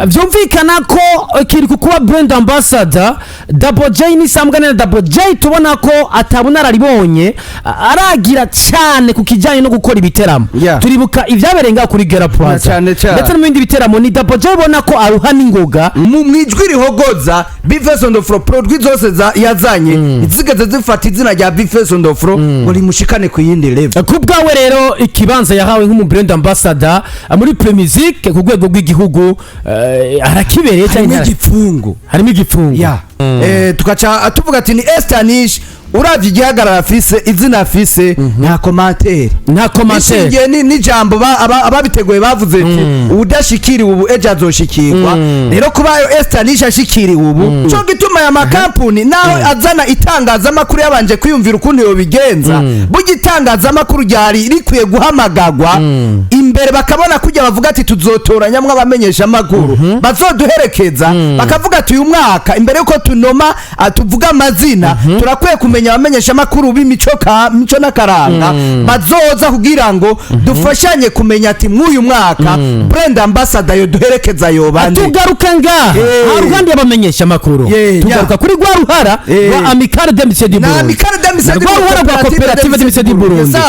Vyumvikana ko kiri ku kuba brand ambassador Double J ni sambwa na Double J, tubona ko atabunararibonye aragira cyane ku kijyanye no gukora ibiteramo. Turibuka ibyabereye ngaho kuri Gera Plaza Cyane cyane. ndetse no mu bindi biteramo, ni Double J ubona ko aruha n'ingoga. Mu ijwi rihogoza, B-Face on the Floor, produit zose yazanye ntizigeze zifata izina rya B-Face on the Floor ngo rimushikane ku yindi level. Ku bwawe rero, ikibanza yahawe nk'umu brand ambassador muri Primusic ku rwego rw'igihugu, arakibereye Harimo cyangwa igipfungu. Harimo igipfungu. Ya, tugaca tuvuga ati ni Esther Nish, uravye igihagarara afise, izina afise, nta commentaire. Nta commentaire. Ishingiye n'ijambo ababiteguye bavuze ati udashikiriwe ubu ejo azoshikirwa. Rero kuba ayo Esther Nish ashikiriwe ubu, co gituma aya makampuni naho azana itangazamakuru yabanje kwiyumvira ukuntu yobigenza. Burya itangazamakuru ryari rikwiye guhamagagwa imbere, bakabona kujya bavuga ati tuzotoranyamwo abamenyesha amakuru bazoduherekeza, bakavuga ati uyu mwaka imbere yuko tunoma tuvuga amazina, turakwiye kumenya abamenyesha amakuru b'imico ka mico n'akaranga bazoza kugira ngo dufashanye kumenya ati mw'uyu mwaka brand ambassador yo duherekeza yobande. Tugaruka ngaha haruhande y'abamenyesha amakuru, tugaruka kuri rwa ruhara rwa Amicale des Musiciens du Na Burundi. Amicale des Musiciens du Rwa ruhara rwa Coopérative Coopérative des Musiciens du Burundi. Yes.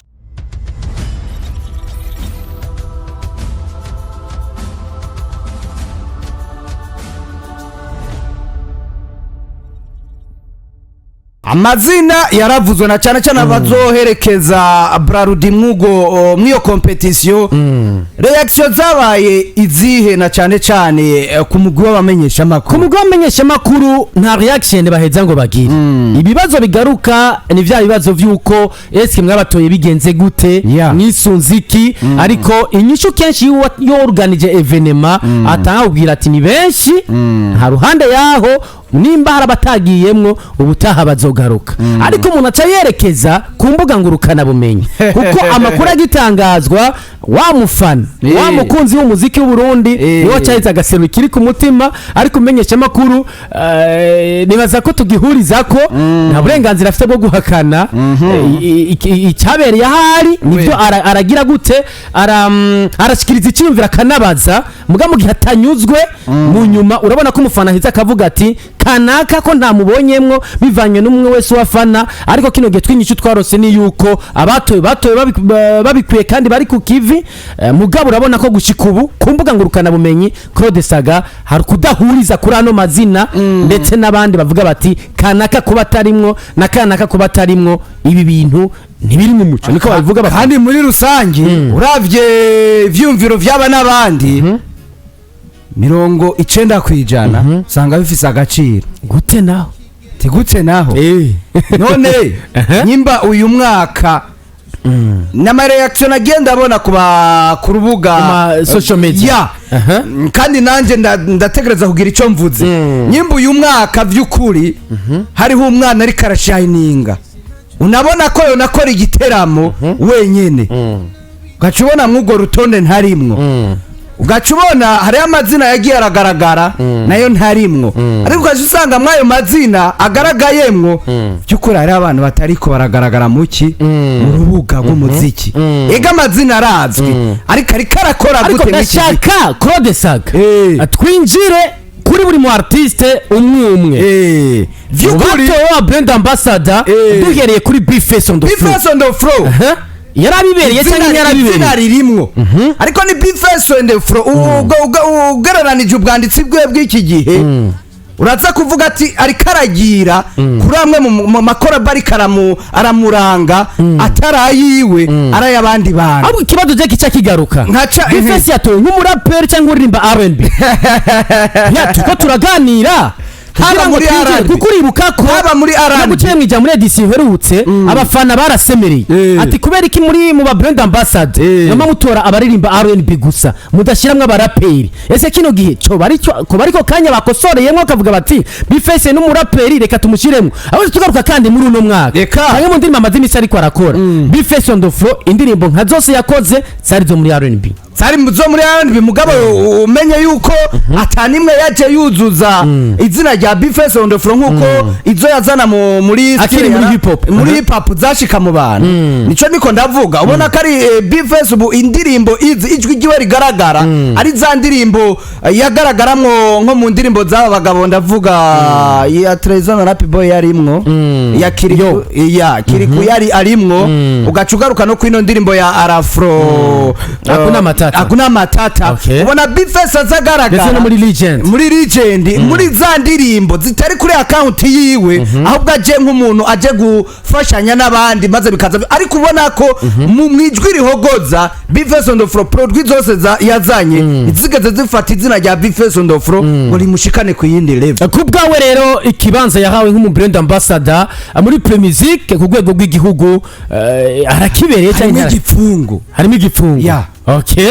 Amazina yaravuzwe na cyane cyane abazoherekeza Brarudi mwugo mw'iyo compétition. Réaction zabaye izihe, na cyane cyane ku mugwi w'abamenyesha Ku amakuru? mugwi w'abamenyeshamakuru nta réaction baheza ngo bagire. Ibibazo bigaruka ni vya bibazo vy'uko eske mwabatoye bigenze gute, mwisunze iki? Ariko inyishu kenshi y'uworganije événement atanga kubwira ati ni benshi, nta ruhande yaho, nimba hari abatagiyemwo ubutaha bazogaruka. Ariko umuntu aca yerekeza ku mbuga ngurukanabumenyi, kuko amakuru agitangazwa, wa mufana, wa mukunzi w'umuziki w'Uburundi, niwe acaheza agaseru kiri ku mutima. Ariko umenyesha amakuru, nibaza ko tugihuriza ko nta burenganzira afite bwo guhakana icyabereye ahari. Nibyo, aragira gute, arashikiriza icyiyumviro, akanabaza muga mu gihe atanyuzwe. Mu nyuma urabona ko umufana aheza akavuga ati kanaka ko ntamubonyemwo, bivanye n'umwe wese wafana. Ariko kino gihe tw'inyishu twarose ni yuko abatowe batowe babikwiye kandi bari ku kivi. Mugabo urabona ko gushika ubu ku mbuga ngurukanabumenyi, Claude Saga, hari kudahuriza kuri ano mazina, ndetse n'abandi bavuga bati kanaka kuba atarimwo na kanaka kuba atarimwo, ibi bintu ntibiri mu muco, niko babivuga Kandi muri rusange, uravye ivyumviro vy'aba n'abandi, 90% usanga bifise agaciro. Gute naho? Tigute naho? None nyimba uyu mwaka n'ama réaction agenda abona kuba ku rubuga Ku ma social media. Ya. Kandi nanjye ndategereza kugira icyo mvuze. Nyimba uyu mwaka by'ukuri hariho umwana ariko arashayininga, unabona ko yonakora igiteramo wenyene, ugaca ubona mw'urwo rutonde ntarimwo, ugaca ubona hariho amazina yagiye aragaragara nayo ntarimwo, ariko ugaca usanga mw'ayo mazina agaragayemwo by'ukuri hariho abantu batariko baragaragara muki mu rubuga rw'umuziki. Ega amazina arazwi, ariko arakora Ariko gute mw'iki gihe? ndashaka, Claude Saga, twinjire kuri buri mu artiste umwe umwe Vy'ukuri batowe wa brand ambassador, duhereye kuri B-Face on the Floor. B-Face on the Floor. Aha. Yarabibereye cyangwa Izina ntiyarabibereye? Ririmwo, ariko ni B-Face on the Floor. Ugereranije ubwanditsi bwe bw'iki gihe, uraza kuvuga ati ariko aragira kuri amwe mu makoraba, ariko aramuranga atari ayiwe, ari ay'abandi bantu. Ahubwo ikibazo je kica kigaruka, B-Face yatowe nk'umuraperi cyangwa uririmba R&B? Ya, tuko turaganira Haba kugira ngo muri twinjire, R&B. kuko uribuka ko Haba muri R&B. no guciye mu ijambo muri édition iherutse, abafana barasemereye ati kubera iki muri mu ba brand ambassador mwama mutora abaririmba R&B gusa, mudashiramwo abaraperi? Ese kino gihe co bari cyo ko bariko kanya bakosoreyemwo bakavuga bati B-Face n'umuraperi, reka tumushyiremo? Aho tugaruka kandi muri uno mwaka Reka. cyangwa mu ndirimbo amaze iminsi ariko arakora, B-Face on the Floor, indirimbo nka zose yakoze zari zo muri R&B. Zari zo muri R&B, mugabo umenye yuko atanimwe yaje yuzuza izina rya B-Face on the floor nkuko izo yazana muri Akiri muri hip hop. Muri hip hop zashika mu bantu. Nico niko ndavuga, ubona ko ari B-Face ubu indirimbo izi ijwi ryiwe rigaragara ari za ndirimbo yagaragaramwo nko mu ndirimbo z'aba bagabo, ndavuga ya Trezor na Rap Boy yarimwo, ya Kiriku, ya Kiriku yari arimwo, ugaca ugaruka no kwino ndirimbo ya Arafro. Hakuna Matata. Hakuna Matata. Ubona B-Face azagaragara Ndetse no muri Legend. Muri Legend, muri za ndirimbo zitari kuri account yiwe, ahubwo aje nk'umuntu aje gufashanya n'abandi, maze bikaza, ariko ubona ko mu ijwi rihogoza B-Face on the floor, produit zose yazanye zigeze zifata izina rya B-Face on the floor ngo rimushikane ku yindi level. Ku bwawe rero, ikibanza yahawe nk'umu brand ambassador muri Primusic ku rwego rw'igihugu arakibereye Harimo cyangwa igipfungu. Harimo igipfungu? Yeah. Okay,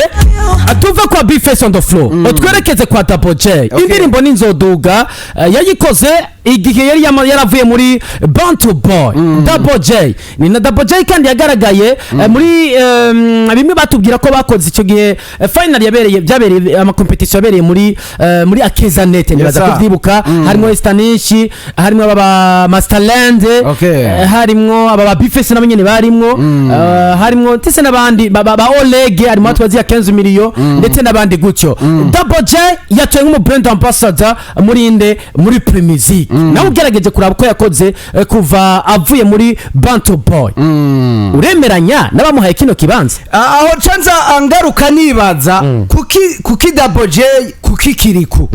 tuve kwa B-Face on the floor, twerekeze kwa Double J. Indirimbo n'inzoduga yayikoze igihe yari yaravuye muri Bantu Boy. Double J ni na Double J kandi yagaragaye muri bimwe batubwira ko bakoze icyo gihe, final yabereye, byabereye ama competition yabereye muri Akeza Net, nibaza Yes, sir. kubyibuka. Harimo Estanish, harimo aba Masterland, harimo aba ba B-Face nabo nyene barimwo, harimo ndetse n'abandi ba Oleg, harimo atwazi ya 15 miliyo ndetse n'abandi gutyo. Double J yatoye nk'umu brand ambassador muri inde, muri Primusic. Nawe ugerageje kuraba uko yakoze kuva avuye muri Bantu Boy, uremeranya n'abamuhaye kino kibanza? Aho canza angaruka nibaza kuki Double J, kuki Kiriku,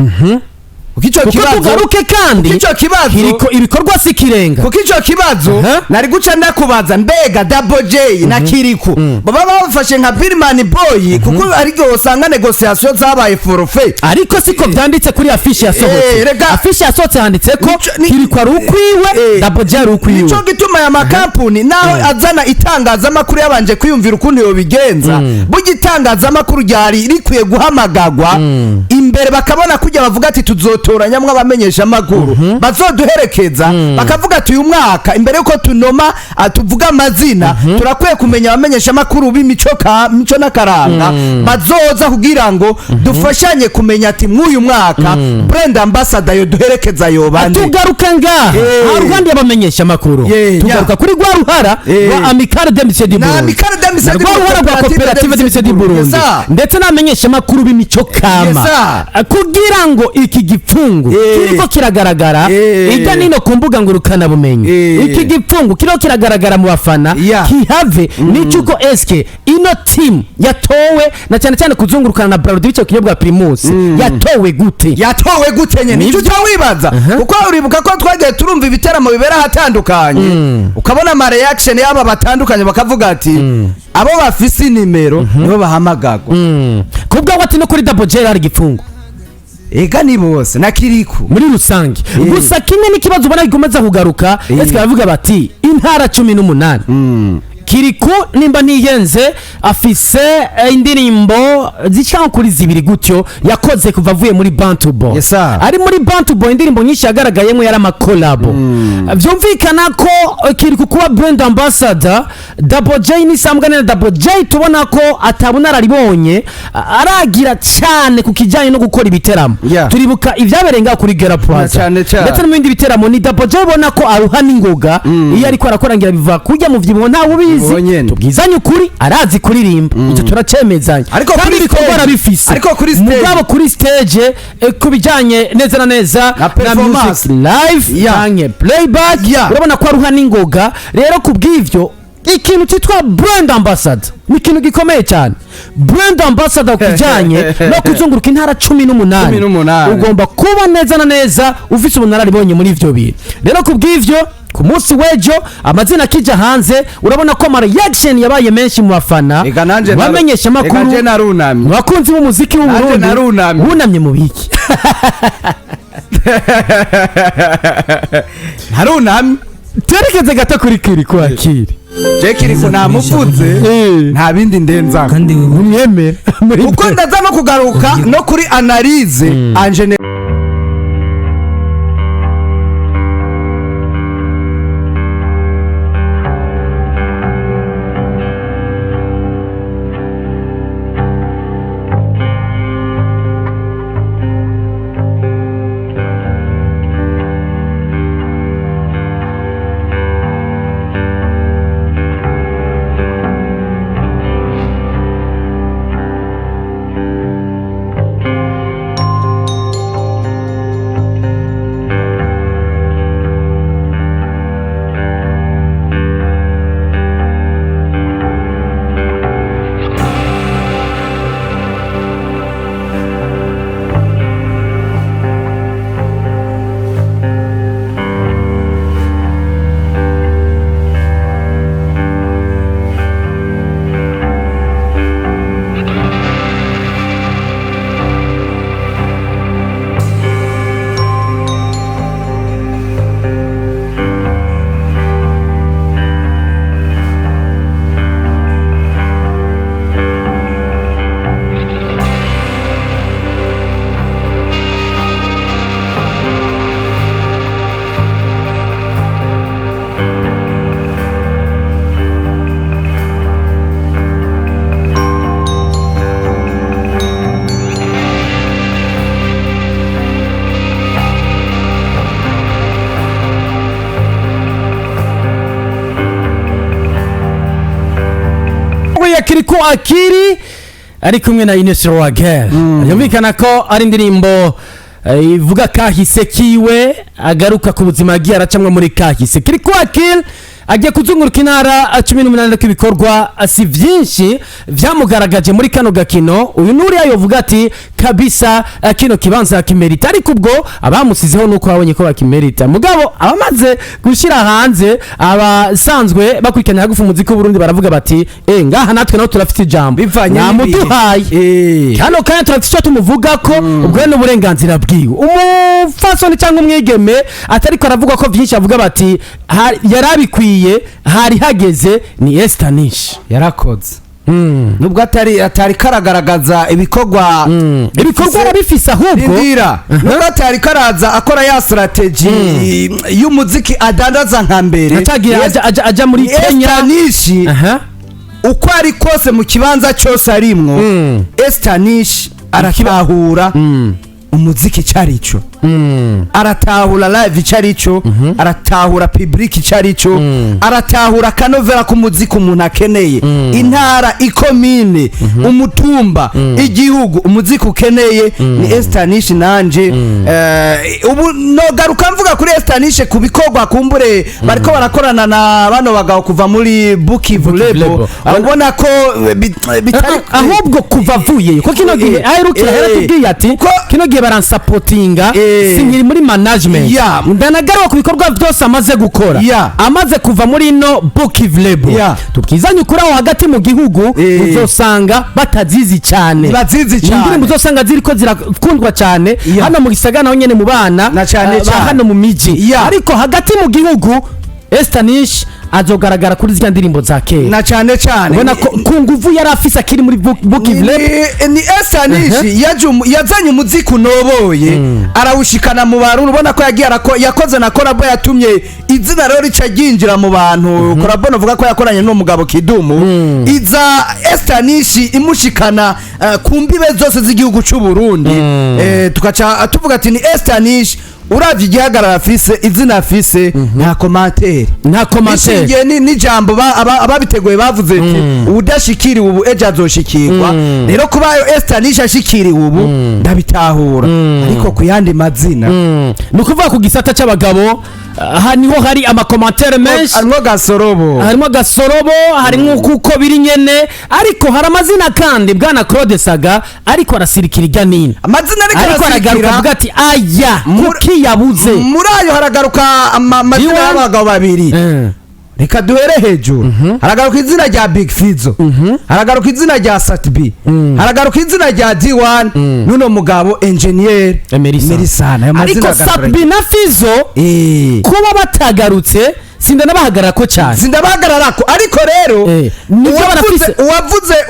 kuki ico Kuko kibazo tugaruke kandi kuki ico kibazo Kiriko ibikorwa si kirenga. Kuko ico kibazo nari guca ndakubaza: mbega Double J na Kiriku baba bafashe nka Birman Boy? Kuko ariko usanga négociation zabaye forfait. Ariko siko byanditse kuri affiche yasohotse. Affiche yasohotse handitse ko Kiriko ari ukwiwe, Double J ari ukwiwe. Nico gituma aya makampuni naho azana itangazamakuru yabanje kwiyumvira ukuntu yobigenza. Burya itangazamakuru ryari rikwiye guhamagagwa imbere, bakabona kujya bavuga ati tuzotoranyamwo abamenyesha amakuru bazoduherekeza, bakavuga ati uyu mwaka imbere yuko tunoma tuvuga amazina, turakwiye kumenya abamenyesha amakuru b'imico ka mico n'akaranga bazoza kugira ngo dufashanye kumenya ati mw'uyu mwaka brand ambassador yoduherekeza yobande. Tugaruka ngaha haruhande y'abamenyesha amakuru, tugaruka kuri rwa ruhara rwa Amicale des Musiciens du Na Burundi. Amicale des Musiciens Na du rwa ruhara rwa Coopérative Coopérative des Musiciens du Burundi. Burundi Yes, sir. ndetse n'abamenyesha amakuru b'imico kama. Yes, sir. Kugira ngo iki gipfungu kiriko kiragaragara hirya nino ku mbuga ngurukanabumenyi, iki gipfungu kiriko kiragaragara mu bafana, kihave nico eske ino team yatowe na cyane cyane kuzungurukana na Brarudi bityo kinyobwa Primus yatowe gute? Yatowe gute nyene? Nicyo Nibyo. uca wibaza, kuko uribuka ko twagiye turumva ibiteramo bibera ahatandukanye, ukabona ama reaction y'aba batandukanye, bakavuga ati abo bafise inimero nibo bahamagagwa. Kubwa ati no kuri Double J hari igipfungu. Ega ni bose na Kiriku. Muri rusange gusa kimwe n'ikibazo ubona gikomeza kugaruka, ese baravuga bati intara 18, Kiriku nimba ntiyenze afise indirimbo zishika nko kuri zibiri gutyo yakoze kuva avuye muri Bantu Boy. Yes, sir. Ari muri Bantu Boy indirimbo nyinshi yagaragayemo yari ama collabo. Vyumvikana ko Kiriku kuba brand ambassador, Double J nisambwa na Double J tubona ko atabunararibonye aragira cyane ku kijyanye no gukora ibiteramo. Turibuka ibyabereye ngaho kuri Gera Plaza Cyane cyane. ndetse no mu bindi biteramo, ni Double J ubona ko aruha n'ingoga iyo ariko arakora, ngira biva kurya mu vyibuho, ntawe ubizi. Uwo nyene. Tubwizanye ukuri, arazi kuririmba, icyo turacemezanya. Ariko Kandi kuri ibikorwa stage- arabifise. ariko kuri stage- Mugabo kuri stage ku bijyanye neza na neza Na performance. Music live canke playback, urabona ko aruha n'ingoga. Rero ku bw'ivyo, ikintu cyitwa brand ambassador ni ikintu gikomeye cyane. Brand ambassador ku bijyanye no kuzunguruka intara 18, 18. ugomba kuba neza na neza ufise ubunararibonye muri ivyo bintu. Rero ku bw'ivyo, ku munsi w'ejo amazina akija hanze, urabona ko ama reaction yabaye menshi mu bafana, Ega nanje bamenyesha ega amakuru, nje narunamye. mu bakunzi b'umuziki w'u Nanje Burundi. narunamye. Wunamye mu biki? Narunamye. Twerekeze gato kuri Kiriku Akiri. Je Kiriku namuvuze, nta bindi ndenzako. Kandi Umwemera muri Kuko ndaza no kugaruka no kuri analyse en Akili ari kumwe na Ines Raguel. Yumvikana ko ari indirimbo ivuga kahise kiwe, agaruka ku buzima yagiye aracamwa muri kahise. Kirikou Akili agiye kuzunguruka intara 18, ariko ibikorwa si vyinshi vyamugaragaje muri kano gakino. Uyu nuriya yovuga ati kabisa kino kibanza akimerita, ariko ubwo abamusizeho nuko babonye ko bakimerita. Mugabo abamaze gushyira hanze, abasanzwe bakurikirana hagufi umuziki w'Uburundi, baravuga bati: "Eh, ngaha natwe naho turafite ijambo." Bivanye n'ibihe. Mwamuduhaye. Kano kanya turafite icyo tumuvuga ko ubwo ni uburenganzira bwiwe. Umufasoni cyangwa umwigeme atariko aravuga ko byinshi, avuga bati yari abikwiye, hari hageze, ni Esther Nish. Yarakoze nubwo atari karagaragaza ibikorwa. Ibikorwa arabifise ahubwo. Indira, nubwo atari karaza akora ya strategy y'umuziki adandaza nka mbere. Atagira aja muri Kenya. Esther Nish, uko ari kose, mu kibanza cyose arimwo, Esther Nish aratahura umuziki icyo ari cyo, aratahura live icyo ari cyo, aratahura public icyo ari cyo, aratahura akanovera k'umuziki umuntu akeneye, intara, ikomine, umutumba, igihugu umuziki ukeneye ni Esther Nish. Nanje ubu nogaruka mvuga kuri Esther Nish ku bikorwa kumbure bariko barakorana na bano bagabo kuva muri Bukivu Bukivu Label. Label. Ubona ko bitari Ahubwo kuva avuyeyo, ko kino gihe aherukira yaratubwiye ati kino gihe baransapotinga, sinkiri muri management. Ndanagaruka ku bikorwa byose amaze gukora amaze kuva muri ino Bukivu Label. Tubwizanye ukuri, aho hagati mu gihugu uzosanga batazizi cyane. Bazizi Ni cyane. indirimbo uzosanga ziriko zirakundwa cyane hano mu gisagara, naho nyene mu bana Na cyane ba cyane. hano mu miji, ariko hagati mu gihugu Esther Nish azogaragara kuri ziriya ndirimbo za kera. Na cyane cyane. Ubona ko ku nguvu yari afise akiri muri Bukivu Label. Ni Esther Nish yazanye umuziki unoboye, arawushikana mu bantu. Ubona ko yagiye yakoze na collabo yatumye izina rero rica ryinjira mu bantu. Collabo novuga ko yakoranye n'umugabo Kidumu, iza Esther Nish imushikana ku mbibe zose z'igihugu cy'u Burundi. Tugaca tuvuga ati ni Esther Nish, uravye igihagarara afise, izina afise, nta commentaire. Nta commentaire. Bishingiye n'ijambo ababiteguye bavuze ati udashikiriwe ubu ejo azoshikirwa. Rero kuba Esther Nish ashikiriwe ubu ndabitahura, ariko ku yandi mazina. Ni ukuvuga ku gisata cy'abagabo, aha niho hari ama commentaires menshi. Harimo gasorobo. Harimo agasorobo, harimo kuko biri nyene, ariko hari amazina kandi, bwana Claude Saga, ariko arasirikira irya nino. Amazina ariko ariko aragaruka arasikira. avuga ati aya kuki yabuze? Muri ayo haragaruka amazina D1. y'abagabo babiri. Reka duhere hejuru. Haragaruka izina rya Big Fizzo, haragaruka izina rya Sat-B, haragaruka izina rya D1 n'uno mugabo Engineer Emery Sana. Emery Sana. Ayo mazina Ariko agaruka. Sat-B na Fizzo kuba batagarutse, sindanabahagarara ko cyane. Sindabahagararako, ariko rero Nivyo barafise.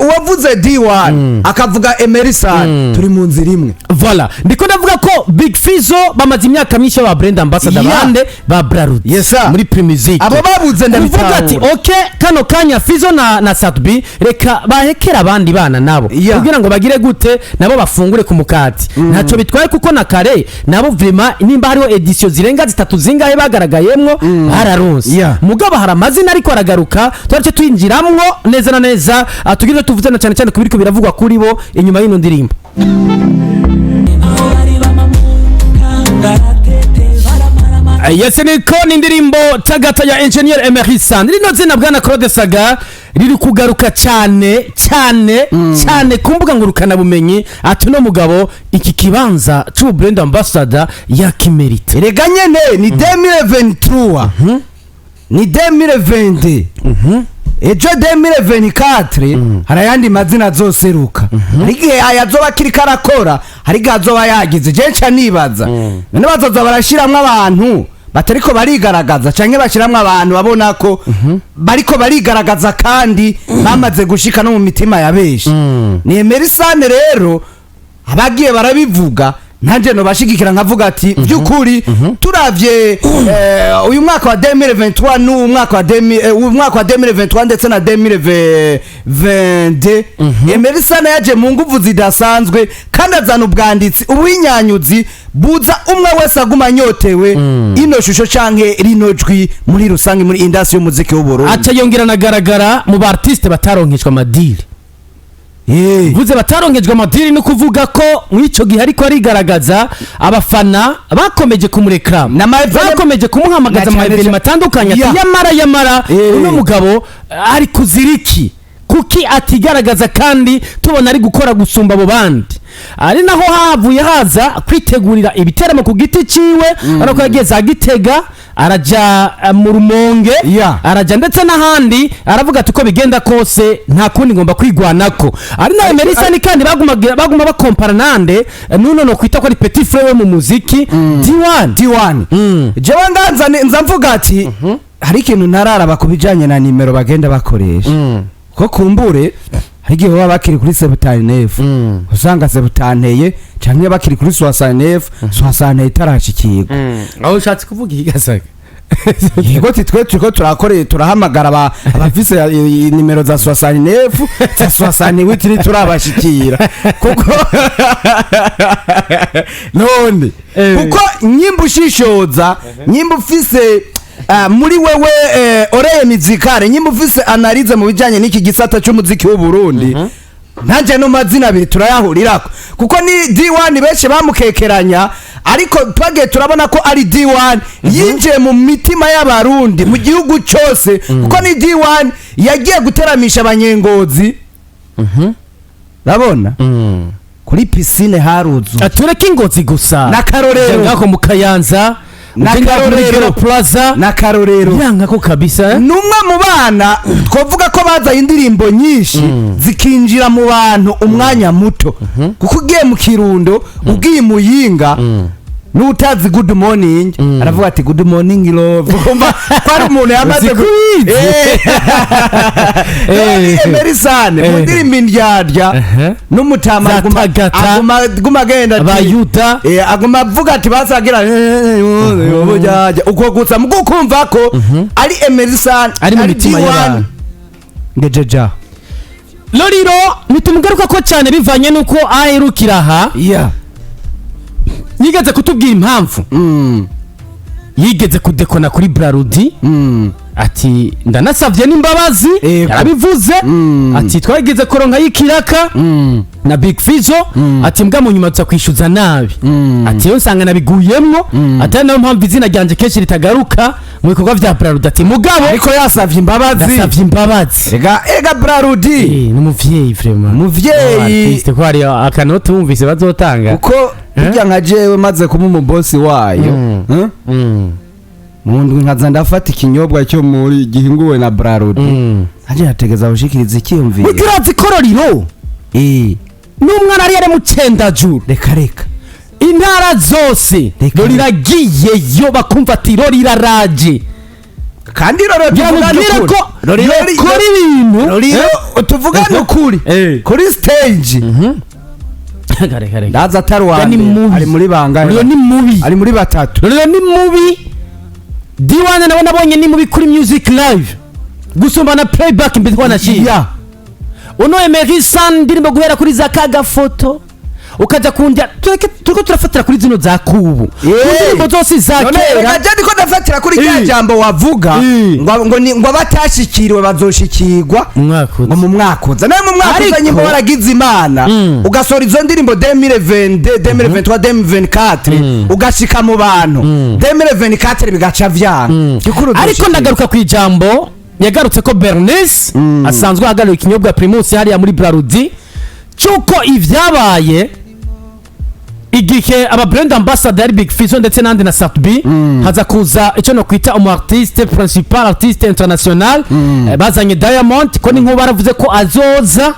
uwavuze D1 akavuga Emery Sana, turi mu nzira imwe. Voilà, ndiko ndavuga ko Big Fizzo bamaze imyaka myinshi ba brand ambassador bande ba Brarudi Yes, sir. muri Primusic. Abo babuze Kuvuga ati ndabitahura. ok, kano kanya Fizzo na Sat-B reka bahekera abandi bana nabo kugira ngo bagire gute, nabo bafungure ku mukati. Ntacyo bitwaye, kuko na kare nabo vraiment nimba hariho edition zirenga zitatu zingahe bagaragayemwo, bararonse. Mugabo hari amazina ariko aragaruka, turace twinjiramwo neza na neza, tugire icyo tuvuze na cyane cyane ku biriko biravugwa kuri bo inyuma y'ino ndirimbo. Aho bari bamamukangaratete baramarama. Yes, niko ni indirimbo Tagata ya Engineer Emery San. Rino zina, bwana Claude Saga, riri kugaruka cyane cyane cyane ku mbuga ngurukanabumenyi, ati uno mugabo iki kibanza c'ubu brand ambassador yakimerita. Erega nyene ni 2023, ni 2020, ejo 2024 hari ayandi mazina azoseruka. Hari igihe aya azoba akiri karakora, hari igihe azoba yagize. Je nca nibaza, none bazoza barashiramwo abantu batariko barigaragaza, canke bashiramwo abantu babona ko bariko barigaragaza kandi bamaze gushika no mu mitima ya benshi? Ni Emery Sane rero, abagiye barabivuga nanjye nobashigikira nkavuga ati by'ukuri turavye uyu mwaka wa 2023 n'umwaka wa 2000, uyu mwaka wa 2023 ndetse na 2022, Emery Sane yaje mu nguvu zidasanzwe kandi azana ubwanditsi, ubuhinyanyuzi buza umwe wese aguma anyotewe ino shusho canke rino jwi muri rusange muri industry y'umuziki w'u Burundi. Aca yongera anagaragara mu ba artiste bataronkeshwa ama deal. Vuze batarongejwe ama deal, no kuvuga ko mw'ico gihe ariko arigaragaza, abafana bakomeje kumureklama, bakomeje kumuhamagaza Na mu cyane event atandukanye, ati yamara yamara uno mugabo ari kuziriki, kuki atigaragaza kandi tubona ari gukora gusumba abo bandi? Ari naho havuye haza kwitegurira ibiteramo ku giti ciwe, ariko yagiye za Gitega, araja mu Rumonge, araja ndetse n'ahandi, aravuga ati uko bigenda kose nta kundi, ngomba kwigwanako. Ari nawe Emery Sun kandi baguma bakompara nande nuno no kwita ko ari petit frère we mu muziki, D1. D1. Jewe nganza nza mvuga ati hari ikintu ntararaba ku bijanye na nimero bagenda bakoresha, ko kumbure hari igihe baba bakiri kuri 79, usanga 71, canke bakiri kuri 69, 60 itarashikirwa. Aho ushatse kuvuga ikigasaga? Yego, titwe turiko turakoreye, turahamagara abafise nimero za 69, za 68, turabashikira kuko none kuko nyimba ushishoza, nyimba ufise muri wewe oreille musicale, nyimba ufise analyse mu bijanye n'iki gisata c'umuziki w'u Burundi, nanjye no mazina abiri turayahurirako, kuko ni D1 benshi bamukekeranya, ariko twagiye turabona ko ari D1 yinjiye mu mitima y'Abarundi mu gihugu cyose, kuko ni D1 yagiye guteramisha Abanyengozi, urabona kuri piscine haruzuye. Tureke Ingozi gusa. N'akarorero. Uje ngaho mu Kayanza, uje ngaho muri N'akarorero. Gera Plaza. N'akarorero. Biranga ko kabisa, eh? Ni umwe mu bana twavuga ko bazanye indirimbo nyinshi zikinjira mu bantu umwanya muto, kuko ugiye mu Kirundo, ugiye Muyinga, n'utazi good morning aravuga ati "Good morning love", kumva ko ari umuntu yamaze Uzi. Emery Sun mu ndirimbo Indyarya n'umutama Za Tagata. aguma agenda ati Abayuda. Aguma avuga ati basagira ubujyajya uko gusa mu kumva ko ari Emery Sun. Ari mu mitima D1. y'abantu. Ngejeja. Lolilo ntitumugaruka ko cyane bivanye n'uko aherukira aha, yigeze kutubwira impamvu yigeze kudekona kuri Brarudi, ati ndanasavye n'imbabazi. Yarabivuze ati twageze kuronka y'ikiraka na Big Fizzo, ati mbwa mu nyuma tuza kwishyuza nabi, ati yo nsanga nabiguyemwo, ati ari nayo mpamvu izina ryanjye kenshi ritagaruka mu bikorwa vya Brarudi, ati mugabo Ariko yasavye imbabazi. Ndasavye imbabazi. Ega ega Brarudi. Ni umuvyeyi vraiment. Umuvyeyi. Artiste ko hari akanoti wumvise bazotanga. Kuko burya nka jewe maze kuba umubosi wayo, mu ndwi nkaza ndafata ikinyobwa cyo muri gihinguwe na Brarudi, nanje nategeza gushikiriza ikiyumviro. Burya urazi ko Roriro n'umwana ari yari mu Cendajuru? Reka reka. Intara zose. Reka. Roriro agiyeyo bakumva ati Roriro araje. Kandi Roro, tuvugane Yamubwira ukuri, ko Roriro yokora ibintu. Roriro, tuvugane ukuri, kuri stage Kare kare. ndaza atari uwa Ni mbere. mubi. Ari muri bangahe? Roriro ni mubi. Ari muri batatu. Roriro ni mubi. D1 nawe nabonye ni mubi kuri music live gusumba na playback imbere twanashiye. Uno Emery Sun, ndirimbo guhera kuri za kagafoto ukaja kundya, tureke turiko turafatira kuri zino za kubu, ku ndirimbo zose za None kera. reka je ndiko ndafatira kuri rya jambo wavuga ngo abatashikiriwe bazoshikirwa Umwaka uza. ngo mu mwaka uza nawe, mu mwaka uza nyimba waragize Imana ugasohora izo ndirimbo 2022, 2023, 2024, ugashika mu bantu 2024 bigaca vyanga. Gikuru Ariko uzoshikirwa. ndagaruka ku ijambo yagarutse ko Bernice asanzwe ahagarariye ikinyobwa Primus hariya muri Brarudi, cy'uko ivyabaye igihe aba brand ambassador yari Big Fizzo ndetse n'andi na Sat-B, haza kuza icyo no kwita umu artiste principal, artiste international, bazanye Diamond, ko ni nk'ubu baravuze ko azoza,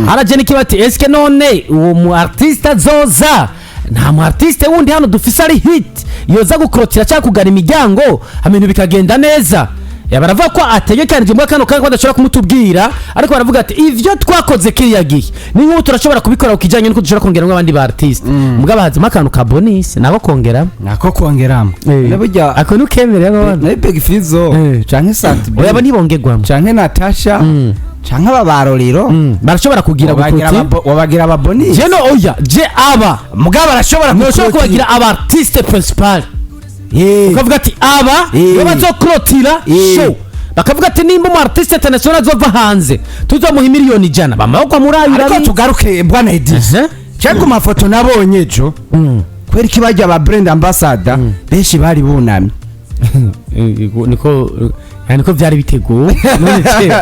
haraje n'ikiba ati eske none uwo mu artiste azoza, nta mu artiste wundi hano dufise ari hit yoza gukorotira cyangwa kugara imiryango ibintu bikagenda neza? Ya, baravuga ko ategekanije muri kano kanya ko badashobora kumutubwira, ariko baravuga ati ivyo twakoze kiriya gihe ni nk'ubu turashobora kubikora ku kijyanye n'uko dushobora kongeramo abandi ba artiste, mugabo hazimo akantu ka bonus nako kongeramo. Nako kongeramo. Ne burya Ako ntukemerera abana. Na Big Fizzo canke Sat-B Oya, abo ntibongerwamo. canke Natasha canke aba baroriro Barashobora kugira wabagira gukuti wabagira ababonisi. Je no, oya, je aba Mugabo barashobora ntushobora kukugira kubagira aba artiste principal, ukavuga ati aba nibo bazokrotira show. Bakavuga ati nimba umu artiste international azova hanze, tuzomuha miliyoni 100, bamaboko muri ayo. Ariko Urabizi. tugaruke, bwana Edis, cyangwa ku mafoto nabonye ejo, kubera ko bajya ba brand ambassador benshi bari bunamye. Niko byari biteguwe. None se,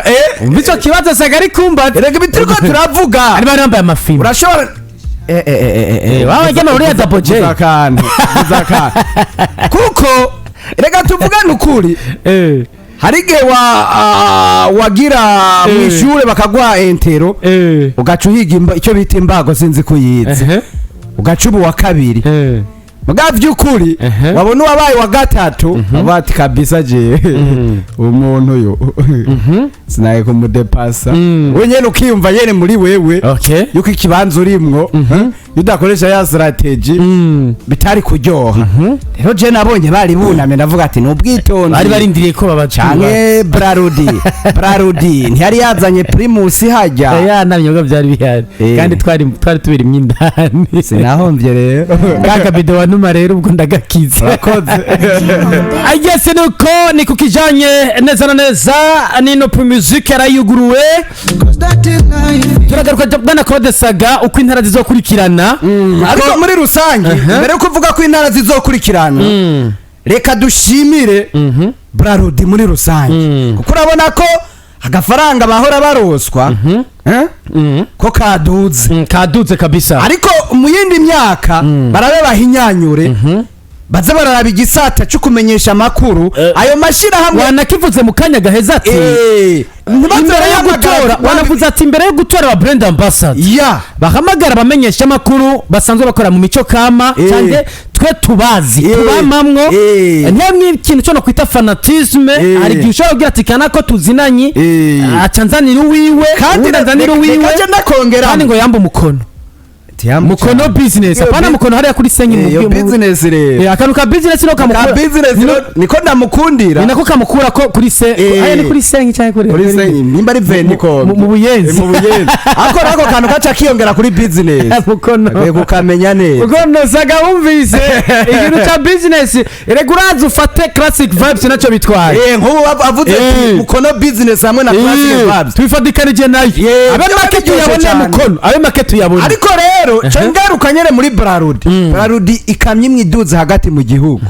umva icyo kibazo saga ari kumbaza. Erega ibi turiko turavuga, ari bari bambaye amafilmu. Urashobora Baba bajya muri ya Double J. Muzakandi, muzakandi, kuko reka tuvugane ukuri, hari igihe wagira mu ishure bakaguha intello, ugaca uhiga icyo bita imbago, sinzi ko uyizi, ugaca uba uwa kabiri. Muga by'ukuri wabona uwabaye wa gatatu, uba ati kabisa jewe umuntu yo sinaye kumudepasa. We nyene ukiyumva nyene muri wewe yuko ikibanza urimwo, iyo udakoresha ya strategy bitari kuryoha. Rero je nabonye bari bunamye, ndavuga ati ni ubwitonzi. Bari barindiriye ko babacyura. Canke Brarudi ntiyari yazanye Primus hajya? Ya, nta binyobwa byari bihari. Kandi twari tubirimye indani. Sinahomvye rero. Ka kabido wa numa rero ubwo ndagakize. Urakoze. Agese nuko ni ku kijanye neza na neza nino Primusic yarayuguruwe. Turagaruka, bwana Claude Saga, uko intara zizokurikirana. Ariko muri rusange, mbere yo kuvuga ko intara zizokurikirana, reka dushimire Brarudi muri rusange, kuko urabona ko agafaranga bahora baroswa, eh, ko kaduze. Kaduze kabisa. Ariko mu yindi myaka barabe bahinyanyure, baze bararaba igisata cyo kumenyesha amakuru, ayo mashyirahamwe. Wanakivuze mu kanya gaheza ati ntibaze imbere yo barahamagara gutora, wanavuze ati imbere yo gutora wa brand ambassador, bahamagara abamenyesha amakuru basanzwe bakora mu mico kama, cyane twe tubazi, tubamamwo. Niyo ikintu cyo no kwita fanatisme, hari igihe ushobora kugira ati kana ko tuzinanye, aca nzanira uwiwe, kandi uwundi anzanira uwiwe. reka nje ndakongera. Kandi ngo yambe umukono, mukono business, Iyo apana mukono hariya kuri senyi mu iyo business rero. Akantu ka business no ka kamukura business rero niko ndamukundira. Ni nako kamukura ko kuri se, aya ni kuri senyi cyangwa kuri Kuri senyi, nimba ari veni ko mu Buyenzi. Mu Buyenzi, ako nako kantu kaca kiyongera kuri business. Mukono. Akwiye kukamenya neza. Mukono saga, wumvise ikintu cya business? Erega uraza ufate Classic Vibes, nacyo bitwaye. Nk'ubu avuze ati mukono business hamwe na Classic Vibes. Twifadikanije nayo. Abe byaba make biryoshye tuyabone. cyane. Mukono abe make tuyabone. Ariko rero cyo ngaruka nyene muri Brarudi, Brarudi ikamyo imwe iduze hagati mu gihugu,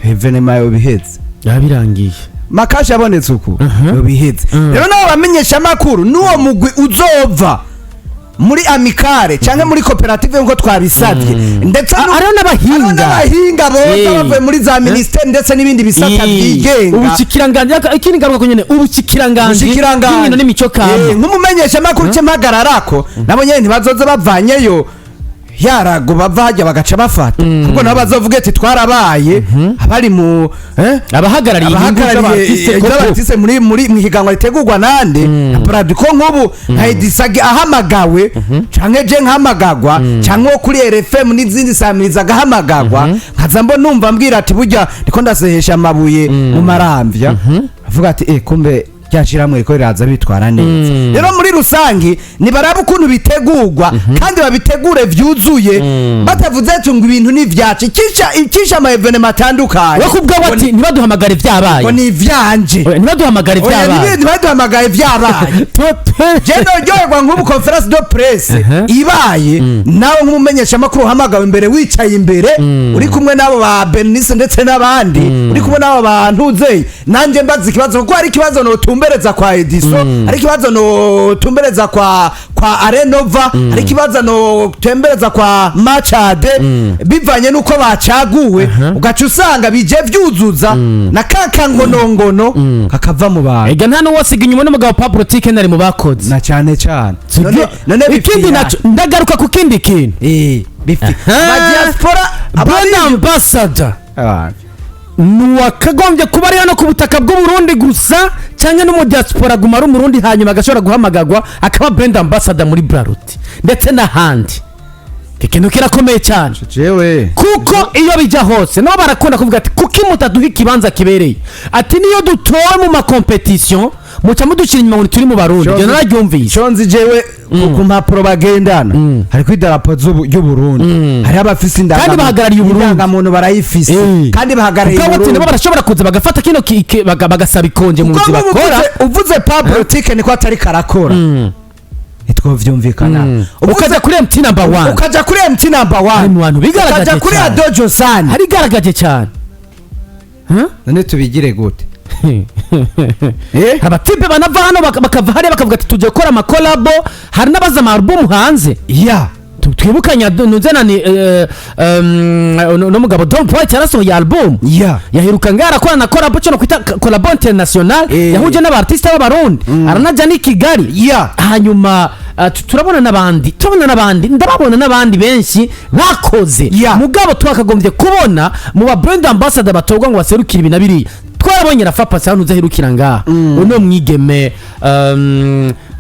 événement yo biheze. Yabirangiye. Makashi abonetse uku yo biheze. Rero nabo bamenyesha amakuru n'uwo mugwi uzova muri amicale cyangwa muri koperative nk'uko twabisabye, ndetse hariho n'abahinga. Hariho n'abahinga boza bavuye muri za minisiteri ndetse n'ibindi bisata byigenga. Ubushikiranganje, ikindi ngaruka ko nyene ubushikiranganje Ubushikiranganji. bw'inkino n'imico kama. Nk'umumenyeshamakuru cye mpagararako, nabo nyene ntibazoza bavanyeyo yarago, bava hajya bagaca bafata, kuko nabo bazovuga ati twarabaye abari mu abahagarariye inyungu abahagarariye z'aba artiste koko. z'aba artiste muri mu higanwa ritegurwa nande Brad, ko nk'ubu nka Edisage ahamagawe, canke je nkahamagagwa, canke uwo kuri RFM n'izindi samiriza agahamagagwa, nkaza mbo numva mbwira ati burya ndiko ndasehesha amabuye mu maramvya, avuga ati kumbe ryashiramwe riko riraza bitwara neza. Rero muri rusange nibaraba ukuntu bitegurwa kandi babitegure vyuzuye, batavuze ati ngo ibintu ni ivyacu, icisha ama événements atandukanye. We kubwawe ati ntibaduhamagare vyabaye. Ngo ni ivyanje. Oya, ntibaduhamagare Oya, vyabaye. ntibaduhamagaye vyabaye. Je noryoherwa nk'ubu conférence de presse ibaye, nawe nk'umumenyeshamakuru uhamagawe imbere, wicaye imbere, uri kumwe n'abo ba Bernice ndetse n'abandi, uri kumwe n'abo bantu uzeye, nanjye mbaza ikibazo, kuko hari ikibazo notumbereza kwa Ediso, hari ikibazo notumbereza kwa Arenova, hari ikibazo notembereza kwa Machade, bivanye n'uko bacaguwe, ugaca usanga bije vyuzuza na kakangonongono kakava mu bantu. Ega nta n'uwasiga inyuma n'umugabo Pablo Tiken ari mu bakoze. Na cyane cyane. None ikindi bipfira. Naco ndagaruka ku kindi kintu. Bifi ba diaspora. Brand ambassador nuwakagombye kuba ari hano ku butaka bw'Uburundi gusa, cyangwa no mu diaspora aguma ari Umurundi, hanyuma agashobora guhamagagwa akaba brand ambassador muri Brarudi ndetse n'ahandi? Iki kintu kirakomeye cyane. Jewe Kuko iyo bijya hose nabo barakunda kuvuga ati kuki mutaduha ikibanza kibereye? Ati niyo dutowe mu ma compétitions. Muca mudushira inyuma ngo turi mu Barundi. Ibyo nararyumvise. Shonzi, jewe ku mpapuro bagendana hariko idarapo ry'Uburundi, hariho abafise Kandi bahagarariye Uburundi. indangamuntu barayifise kandi bahagarariye Ubwo nabo Uburundi. barashobora kuza bagafata kino bagasaba ikonje mu Kuko nzi nk'ubu bakora. uvuze Pablo niko atari karakora, ntitwovyumvikana. Ukaja kuri MT Number One, Ukaja kuri MT Number ari One, mu bantu bigaragaje ukaja kuri cyane. Adojo San. Harigaragaje cyane. Huh? None tubigire gute, eh? Abatipe banava hano bakava hariya bakavuga ati tujya gukora ama collabo, hari n'abaza ama album hanze. Twibukanya nuzana ni no mugabo Don White yarasohoye album, yaheruka ngaho arakora na collabo, cyo no kwita collabo international, yahuje n'aba artiste b'Abarundi, aranaja n'i Kigali. Hanyuma turabona n'abandi, turabona n'abandi, ndababona n'abandi benshi bakoze. Mugabo twakagombye kubona mu ba brand ambassador batorwa ngo baserukire ibi na biriya. Twarabonye Rafa Pasi hano uzaherukira ngaha, uno mwigeme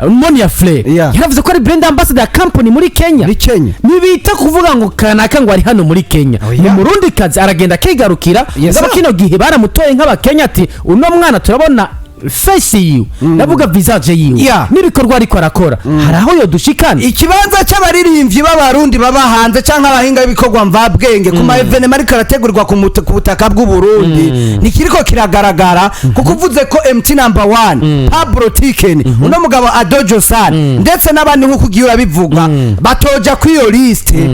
Monia Fleur, yaravuze ko ari brand ambassador ya company muri Kenya. Muri Kenya. Ntibita kuvuga ngo kanaka ngo ari hano muri Kenya, Oya. ni Murundi kazi, aragenda akigarukira. Yes, Mugabo sir. kino gihe baramutoye nk'Abakenya, ati uno mwana turabona face yiwe, ndavuga visage yiwe, n'ibikorwa ariko arakora, hari aho yodushikana. Ikibanza cy'abaririmbyi b'Abarundi baba hanze cyangwa abahinga b'ibikorwa mvabwenge ku ma événements ariko arategurwa ku butaka bw'Uburundi ntikiriko kiragaragara, kuko uvuze ko MT Number One, Pablo Tiken, uno mugabo Adojo San, ndetse n'abandi nk'uko ugiye urabivuga batoja kuri iyo liste,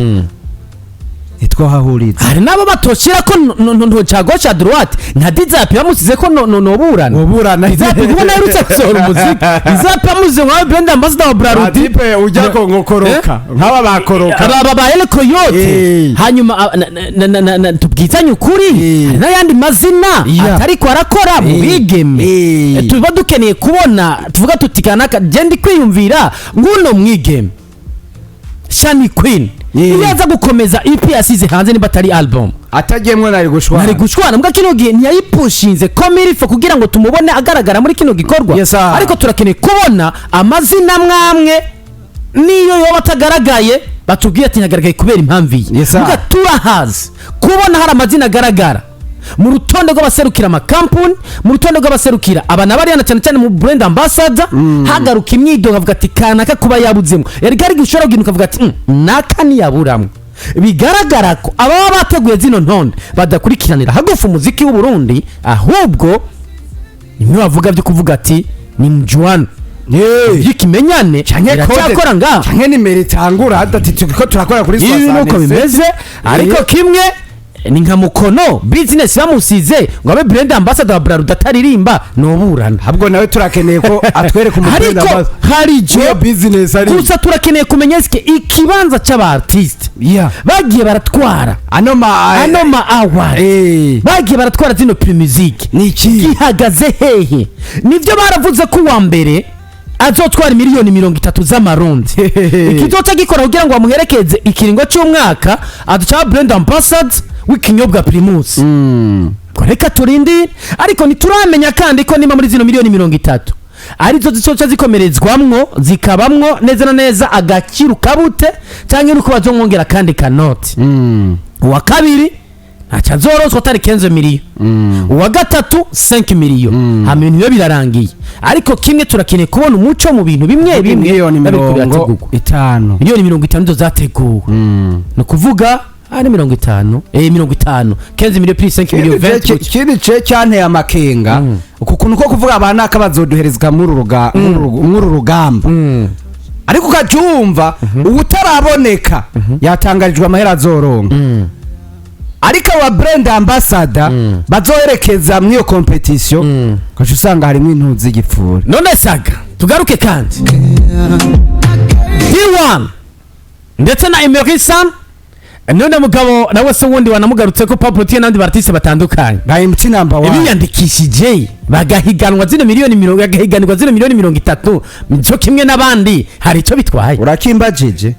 ntitwohahuriza. Hari n'abo batoshira ko ntoca gauche à droite, nka Dizapi bamusize ko no noburana. Woburana. Dizapi kuko aherutse gusohora umuziki, Dizapi amusize nka brand ambassador wa Brarudi. Atipe ujya ko ngo koroka nk'aba bakoroka. Aba ba El Coyote. Hanyuma tubwizanye ukuri, hari n'ayandi mazina atariko arakora mu bigeme. Tuba dukeneye kubona tuvuga tuti kanaka. Je ndi kwiyumvira nguno mwigeme Shani Queen, iyo aza gukomeza EP yasize hanze, niba atari album, Atagiyemwo nari gushwana. Nari gushwana. Mbwa kino gihe ntiyayipushinze ko kugira ngo tumubone agaragara muri kino gikorwa. Yes, sir. Ariko turakeneye kubona amazina mwamwe, niyo yoba atagaragaye batubwiye ati ntagaragaye kubera impamvu iyi. Yes, sir. Mbwa turahazi kubona hari amazina agaragara mu rutonde rw'abaserukira amakampuni, mu rutonde rw'abaserukira aba na bariya, na cyane cyane mu brand ambassador, hagaruka imyidogo avuga ati kanaka kuba yabudzemo. Erega hari igihe ushobora kugenda ukavuga ati naka ntiyaburamwo." Bigaragara ko ababa bateguye zino ntonde badakurikiranira hagufi umuziki w'Uburundi, ahubwo nimwe bavuga byo kuvuga ati ni mjuano y'ikimenyane Canke iracyakora ngaha. Canke nimero itangura ati turiko turakora kuri Ibi nuko bimeze, ariko kimwe ni nka Mukono Business, bamusize ngo abe brand ambassador wa Brarudi ataririmba, noburana. Ahubwo nawe turakeneye ko atwereka Ariko hari iyo ijo business ari gusa turakeneye kumenya eske ikibanza c'aba artiste bagiye baratwara ano ma ano ma award, bagiye baratwara zino Primusic, Ni iki? gihagaze hehe? Nivyo baravuze ko uwa mbere azotwara miliyoni 30 z'Amarundi, ikizoca gikora kugira ngo bamuherekeze ikiringo cy'umwaka, aduca brand ambassador w'ikinyobwa Primus. Ngo reka turindire, ariko ntituramenya kandi ko niba muri zino miliyoni 30 arizo zizoca zikomerezwamwo, zikabamwo neza na neza agaciro kabute, cyangwa nuko bazomwongera kandi kanoti. Uwa kabiri ntacyo azorozwa atari 15 miliyo, uwa gatatu 5 miliyo, hama ibintu biba birarangiye. Ariko kimwe turakeneye kubona umuco mu bintu bimwe bimwe miliyoni biba biriko mirongo birategurwa. itanu Miliyoni 50 nizo zateguwe, ni ukuvuga ari 50, 50, 15 miliyo plus 5 miliyo, 20 gutyo. Ikindi ce cyanteye amakenga, uku kuntu ko kuvuga abanaka bazoduherezwa muri uru rugamba, ariko ukacyumva ubutaraboneka yatangarijwe amahera azoronka, ariko aba brand ambassador bazoherekeza muri iyo competition, ugaca usanga harimo intuzi z'igipfura. None saga tugaruke kandi D1 ndetse na Emery San, none mugabo nawe se wundi wanamugarutse ko Pablo T n'abandi artiste batandukanye Nka MT Number One biyandikishije bagahiganwa zino miliyoni mirongo, bagahiganirwa zino miliyoni 30 cyo kimwe n'abandi, hari icyo bitwaye? Urakimbajije,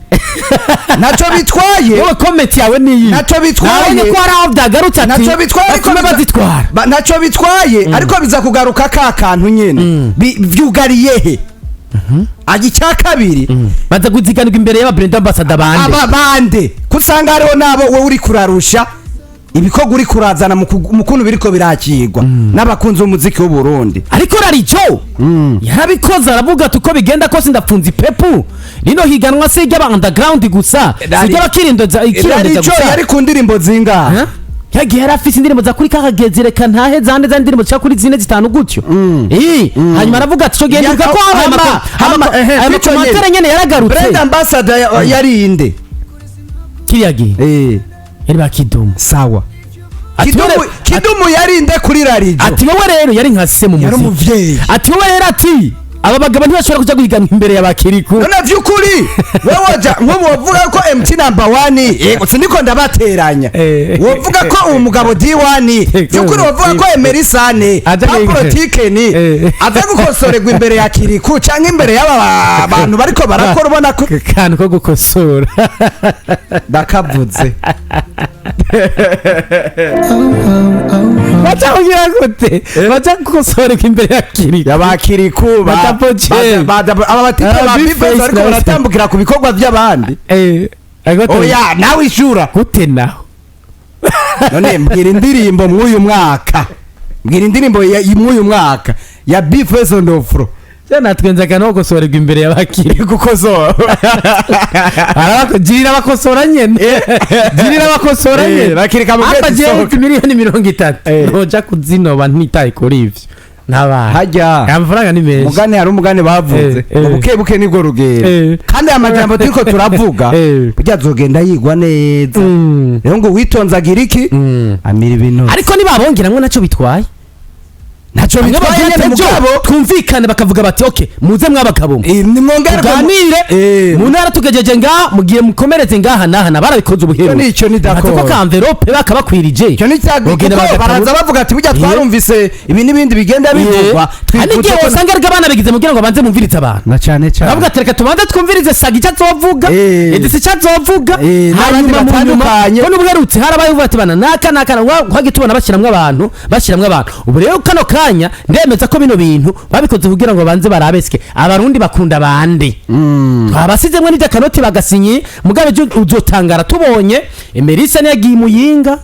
ntacyo bitwaye. Wowe comment yawe ni iyi? Ntacyo bitwaye. Nabonye ko hari aho byagarutse ati Ntacyo bitwaye, ariko batume bazitwara. Ntacyo bitwaye, ariko biza kugaruka ka kantu nyene. Vyugariye he? Ajya icya kabiri. Baza kuziganirwa imbere y'aba brand ambassador bande? Aba bande ko usanga hariho n'abo wowe uri kurarusha. Ibikorwa uri kurazana mu kuntu biriko birakirwa n'abakunzi b'umuziki w'u Burundi. Ariko Rarijo yarabikoze, aravuga ati: "Uko bigenda kose ndapfunze ipepu, rino higanwa si iry'aba underground gusa, si iry'abakirindeza ikirondeza Rarijo gusa." yari ku ndirimbo zingahe? Huh? Yagiye yari afise indirimbo za kuri kakagezi, reka ntahe zande za ndirimbo zishika kuri zine, zitanu gutyo. Hanyuma aravuga ati: "Ico gihe ndibuka ko habaye ayo kwico ma commentaires nyene yaragarutse." Brand ambassador yari inde? Kiriya gihe yari bakidumu. Sawa. Ati Kidumu yari inde kuri Rarijo? Ati: "Wowe rero yari nka se mu Yari muziki." umuvyeyi. Ati: "Wowe rero," ati, "aba bagabo ntibashobora kuja guhiganwa imbere ya bakiriku." None vy'ukuri wewe woja nk'ubu wovuga ko MT number one, yego, siniko ndabateranya, wovuga ko uwo mugabo D1, vy'ukuri wovuga ko Emery Sane Aja Paprotikeni aza gukosorerwa imbere ya Kiriku canke imbere y'aba bantu bariko barakora, ubona ko Kantu ko gukosora. Ndakavuze. Baca kugira gute? Baca gukosorerwa imbere ya Kiriku? Yabakiriku. Ba Double J. Aba batipe Ah, ba Big Big Face bariko na- baratambukira ku bikorwa by'abandi. Ariko Oya, nawe ishura. Gute naho? None mbwira indirimbo mw'uyu mwaka, mbwira indirimbo mw'uyu mwaka ya Bface on the floor. Je natwenzaga no gukosorerwa imbere ya bakiriku. Gukosora. Girira abakosora nyene, girira abakosora nyene. Bakirika mu Apa bwete je isohoka. 30 miliyoni noja kuzinoba ntitaye kuri ivyo ntabaye. Hajya Amafaranga ni menshi. Mugani, hari umugani bavuze ngo buke buke nibwo rugero. Kandi aya majambo turiko turavuga burya azogenda yigwa neza. Rero ngo witonze agira iki? Amira ibintu. Ariko nibabongeramwo naco bitwaye. Ntacyo Bamwe bitwaye bagira nyene, ati, mugabo "Ejo twumvikane," bakavuga bati: "Okay, muze mwabagabo mwe, nimwongere tuganire mu ntara, tugejeje ngaha, mugiye mukomereze ngaha n'aha." Na barabikoze ubuheru. Icyo ni Bafata ko d'accord. ka enveloppe bakabakwirije. Icyo ni cya Bogenda kuko bagatabura. baraza bavuga ati: "Burya twarumvise ibi n'ibindi bigenda bivugwa." Hari n'igihe wasanga ariko abana bigize mugira ngo banze mumvirize abantu. Na cyane cyane. Baravuga ati: "Reka tubanze twumvirize Saga icyo azovuga, Edisi icyo azovuga." N'abandi Hanyuma mu nyuma batandukanye. ko n'ubuherutse harabaye uvuga ati: "Bana naka naka," wajya tubona bashyiramo abantu, bashyiramo abantu. Ubu rero kano kanya ndemeza ko bino bintu babikoze kugira ngo banze barabeske Abarundi bakunda bande twabasizemwo n'ibyo akanoti bagasinye. Mugabe ejo uzotangara tubonye Emerisa yagiye Muyinga,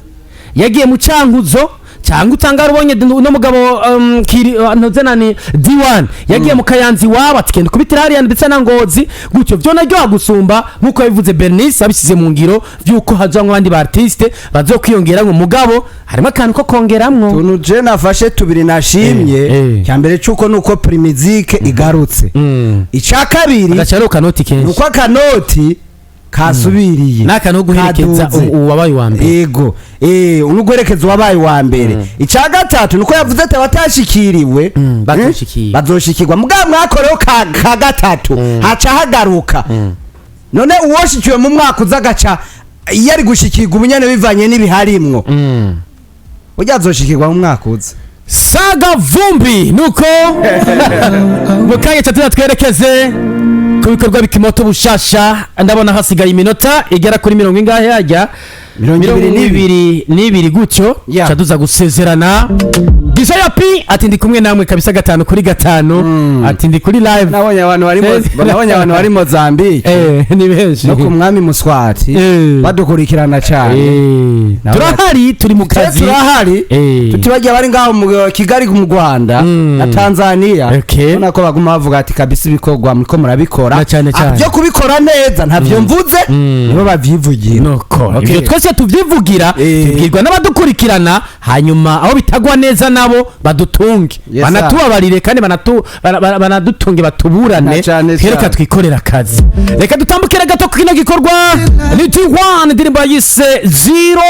yagiye mu Cankuzo, cyangwa utangara ubonye uno mugabo kiri ntuze nani D1 yagiye mu Kayanzi iwabo, ati: "Genda ukubitira hariya ndetse na Ngozi." Gutyo byo naryo gusumba nkuko yabivuze Bernice, abishyize mu ngiro by'uko hazamwo abandi ba artiste bazokwiyongera ngo mugabo harimo akantu ko kongeramwo. Tuntu je nafashe tubiri nashimye. Cya mbere cyuko nuko Primusic igarutse. Icya kabiri Agacaro kanoti kenshi. nuko akanoti kasubiriye. N'akantu ko guherekeza Kaduze. uwabaye uwa mbere. Ego, unuguherekeza uwabaye uwa mbere. Icya gatatu nuko yavuze ati abatashikiriwe Bazoshikirwa. Bazoshikirwa, mugabo mwakoreho ka gatatu haca hagaruka. None uwoshikiwe mu mwaka uza agaca yari gushikirwa ubunyane bivanye n'ibiharimwo, burya azoshikirwa mu mwaka uza. Saga Vumbi nuko mu kanya tatu twerekeze ku bikorwa bikimoto bushasha. Ndabona hasigaye iminota igera kuri mirongo ingahe hajya? 22. 22 gutyo. Tuza gusezerana. Desire P ati: "Ndi kumwe namwe kabisa gatanu kuri gatanu," ati: "Ndi kuri live." Nabonye abantu bari Mozambique Ni benshi. no ku mwami Muswati badukurikirana cyane. Turahari, turi mu Twe kazi. turahari. Tutibagiye abari ngaho mu Kigali, mu Rwanda na Tanzania. Ubona ko baguma bavuga ati: "Kabisa ibikorwa muriko murabikora." Na cyane cyane. Byo kubikora neza ntavyo mvuze, nibo bavyivugira. Nuko ibyo twese tubyivugira, tubwirwa n'abadukurikirana, hanyuma aho bitagwa neza nabo badutunge, Yes, sir. banatubabarire kandi banadutunge batuburane. Na cyane Reka cyane. twikorere akazi. Reka dutambukire gato ku kino gikorwa ni T1, indirimbo yise Zero.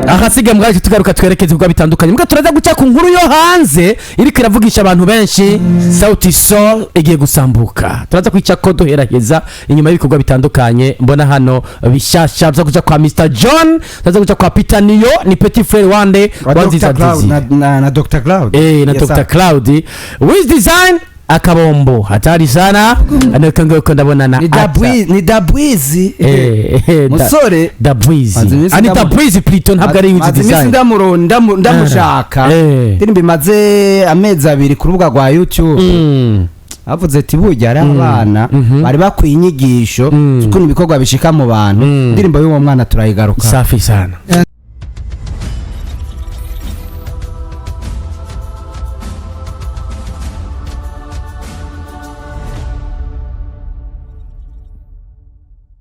Ahasigaye mwaje tugaruka twerekeze ibikorwa bitandukanye. Mbwa turaza guca ku nkuru yo hanze iriko iravugisha abantu benshi, Sauti Sol igiye gusambuka. Turaza kwica ko duheraheza inyuma y'ibikorwa bitandukanye mbona hano bishasha. Tuza guca kwa Mr John, turaza guca kwa Peter Niyo, ni Petit Frere wande Wa wa Nziza Dr. Cloud, Dizzy. na Dr. Cloud. Na Yes, Dr. sir. Cloud Wiz Design akabombo hatari sana nuko nguko ndabona na Ni ni Dabwizi. Musore. Dabwizi. Maze iminsi Ani Dabwizi plutôt, ntabwo ari Wiz Maze iminsi Design. ndamushaka. Indirimbo imaze amezi 2 ku rubuga rwa YouTube. Bavuze ati burya ari abana bari bakwiye inyigisho z'ukuntu ibikorwa bishika mu bantu. Indirimbo y'uwo mwana turayigaruka. Safi sana.